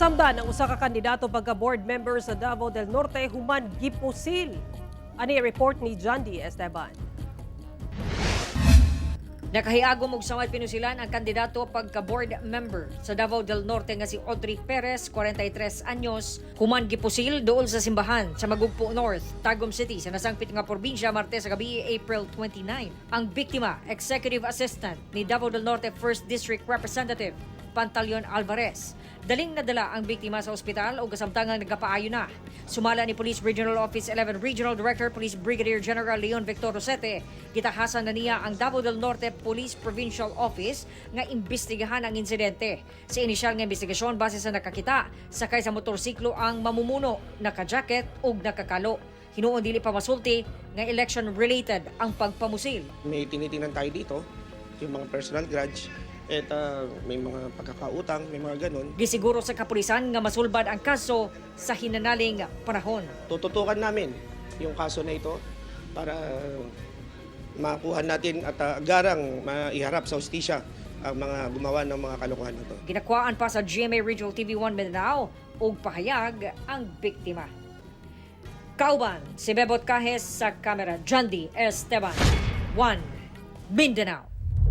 Nasamdan ang usa ka kandidato pagka board member sa Davao del Norte human gipusil. Ani report ni John D. Esteban. Nakahiagom og samad pinusilan ang kandidato pagka board member sa Davao del Norte nga si Audrey Perez, 43 anyos, human gipusil duol sa simbahan sa Magugpo North, Tagum City, sa nasangpit nga probinsya Martes sa gabi, April 29. Ang biktima, executive assistant ni Davao del Norte 1st District Representative Pantaleon Alvarez. Daling nadala ang biktima sa ospital ug kasamtangang nagkapaayo na. Sumala ni Police Regional Office 11 Regional Director Police Brigadier General Leon Victor Rosete, gitahasan na niya ang Davao del Norte Police Provincial Office nga imbestigahan ang insidente. Sa inisyal nga investigasyon, base sa nakakita, sakay sa motorsiklo ang mamumuno, naka-jacket ug nakakalo. Hinuon dili pa masulti nga election related ang pagpamusil. May tinitingnan tayo dito, yung mga personal grudge, at may mga pagkakautang, may mga ganun. Gisiguro sa kapulisan nga masulbad ang kaso sa hinanaling panahon. Tututukan namin yung kaso na ito para makuha natin at agarang maiharap sa hustisya ang mga gumawa ng mga kalokohan na ito. Ginakuhaan pa sa GMA Regional TV 1 Mindanao og pahayag ang biktima. Kauban si Bebot Cajes sa kamera, Jandy Esteban. 1 Mindanao.